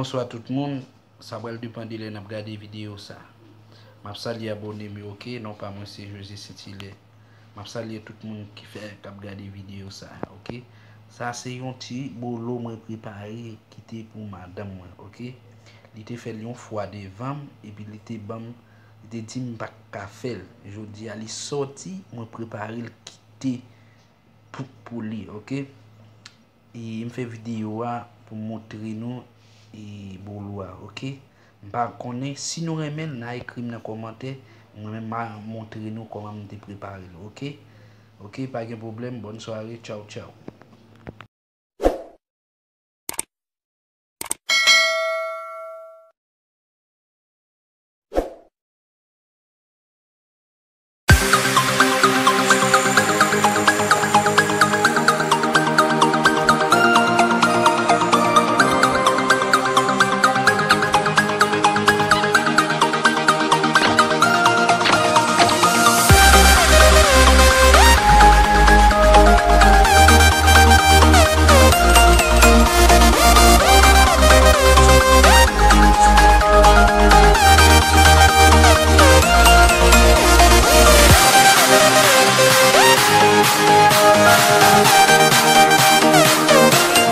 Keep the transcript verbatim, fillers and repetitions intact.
Bonswa tout moun. Sa pral depann de lè n ap gade videyo sa. M ap salye abòne m yo, oke? Non pa mwen se José Saint-Hilaire. M ap salye tout moun ki fè k ap gade videyo sa, oke? Sa se yon ti bolo mwen prepare ki te pou madanm mwen, oke? Li te fè l yon fwa devan m, epi li te ban m, li te di m pa ka fè l. Jodi a li sòti, mwen prepare l kite pou, pou li, oke? E m fè videyo a pou m montre nou e bolo a, oke? M pa konnen si nou renmen l, n a ekri m nan kòmantè, mwen menm m a montre nou kòman m te prepare l, oke? Oke, pa gen pwoblèm, bòn sware, tchaw tchaw.